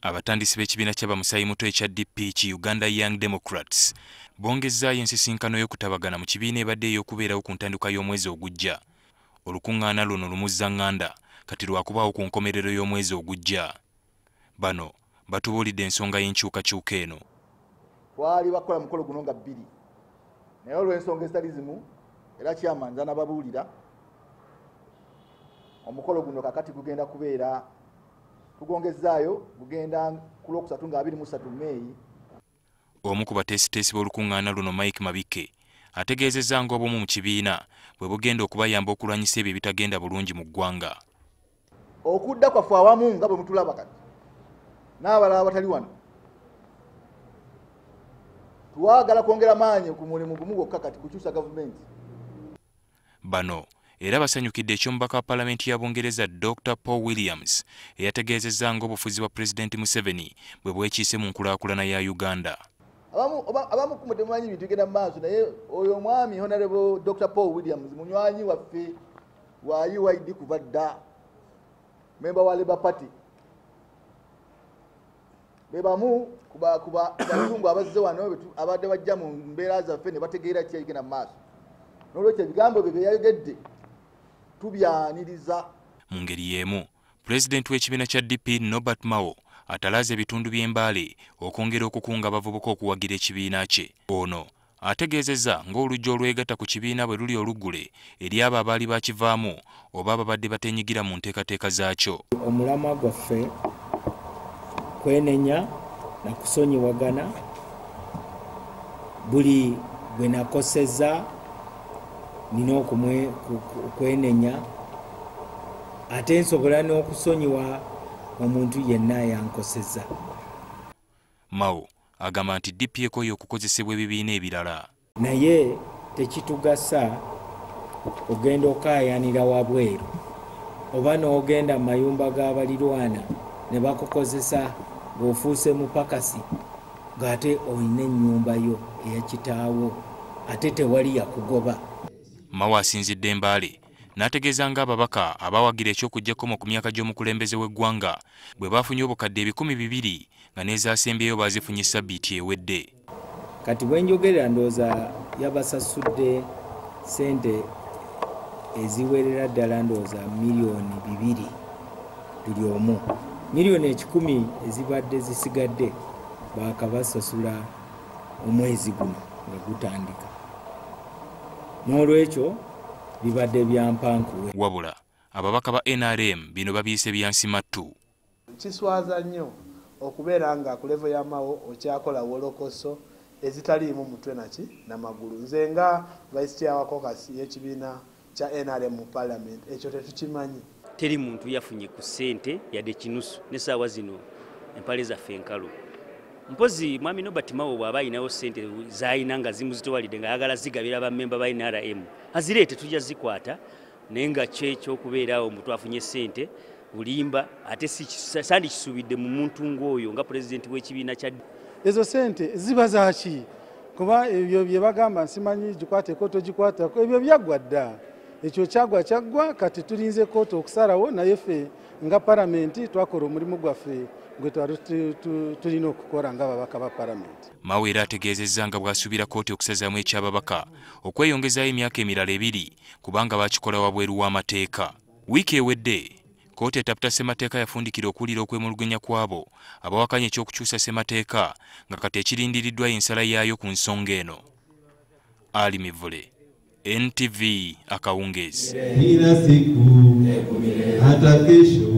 Abatandisi b'ekibiina ky'abamusaayi muto ekya DP ki Uganda Young Democrats bongezzaayo ensisinkano y'okutabagana mu kibiina ebadde ey'okubeerawo ku ntandikwa y'omwezi ogujja. Olukuŋŋaana luno lumuzzaŋŋanda kati lwakubaawo ku nkomerero y'omwezi ogujja. Bano batubuulidde ensonga y'enkyukakyuka eno. Twali bakola mukolo guno nga bbiri, naye olw'ensonga ezitali zimu era kyamanza n'ababuulira omukolo guno kakati gugenda kubeera tugongezaayo gugenda ku Lwokusatu nga 23 Meeyi. Omu ku bateesiteesi b'olukuŋŋaana luno Mike Mabike ategeezezza ng'obumu mu kibiina bwe bugenda okubayamba okulwanyisa ebyo ebitagenda bulungi mu ggwanga. Okudda kwaffe awamu nga bwe mutulaba kati n'abalala abatali wano, twagala kwongera maanyi ku mulimu gumu gwokka kati kukyusa gavumenti. Bano era basanyukidde eky'omubaka wa Paalamenti ya Bungereza Dr. Paul Williams eyategeezezza ng'obufuzi bwa Pulezidenti Museveni bwe bwekiise mu nkulaakulana ya Uganda. Abamu ku temumanyi bintu bigenda mu maaso, naye oyo omwami Honorable Dr. Paul Williams munywanyi waffe wa UYD kuva dda, memba wa Labour Party. Be bamu ku bazungu abazze wano abadde bajja mu mbeera zaffe ne bategeera ki ekigenda mu maaso. N'olwekyo ebigambo bye byayogedde tubyaniriza. Mu ngeri y'emu, Pulezidenti w'ekibiina kya DP Norbert Mao atalaaze ebitundu by'e Mbale okwongera okukunga abavubuka okuwagira ekibiina kye. Ono ategeezezza ng'oluggi olwegatta ku kibiina bwe luli oluggule eri abo abaali bakivaamu oba ababadde bateenyigira mu nteekateeka zaakyo. Omulamwa gwaffe kwenenya na kusonyiwagana, buli gwe nakosezza nina okwenenya, ate nsobola n'okusonyiwa omuntu yenna yankosezza. Mao agamba nti DP ekooye okukozesebwa ebibiina ebirala. Naye tekitugasa ogenda okaayanira wabweru oba n'ogenda mu mayumba g'abalirwana ne bakukozesa ng'ofuuse mupakasi ng'ate olina ennyumba yo eyakitaawo ate tewali yakugoba. Mao asinzidde Mbale n'ategeeza ng'ababaka abawagira eky'okuggyako ku myaka gy'omukulembeze w'eggwanga bwe baafunye obukadde 2,000 nga n'ezaasembyeyo baazifunye sabbiiti ewedde. Kati bwe njogerera ndowooza yabasasudde ssente eziwerera ddala ndowooza 2 miliyoni buli omu. 100 million ezibadde zisigadde baakabasasula omwezi guno nga gutandika. N'olwekyo bibadde byampankuwe. Wabula ababaka ba NRM bino babiyise byansimattu. Kiswaza nnyo okubeera nga ku level ya Mao okyakola wolokoso ezitaliimu mutwe naki n'amagulu. Nze nga vice chair wa caucus y'ekibiina kya NRM mu parliament ekyo tetukimanyi. Teri muntu yafunye ku ssente yadde kinusu n'essaawa zino empale zaffe enkalu. Mpozi mwami Norbert Mao bw'aba ayinawo ssente z'ayina nga zimuzitowalidde ng'ayagala zigabira bammemba ba NRM azireete tujja zikwata, naye nga kyo eky'okubeerawo mbu twafunye ssente bulimba, ate sandikisuubidde mu muntu ng'oyo nga pulezidenti w'ekibiina kya. Ezo ssente ziba zaaki? Kuba ebyo bye bagamba nsimanyi gikwateko togikwatako, ebyo byaggwa dda. Ekyo kyaggwa kyaggwa, kati tulinze kkooti okusalawo, naye ffe nga palamenti twakola omulimu gwaffe gwe twali tulina okukola ng'ababaka ba palamenti. Mao era ategeezezza nga bw'asuubira kkooti okusazaamu eky'ababaka okweyongezaayo emyaka emirala 2 kubanga baakikola wabweru w'amateeka. Wiiki ewedde kkooti etaputa ssemateeka yafundikira okuwulira okwemulugunya kw'abo abawakanya eky'okukyusa ssemateeka nga kati ekirindiriddwa ensala yaayo ku nsonga eno. Ali Mivule, NTV akawungeezi. Kila siku hata kesho.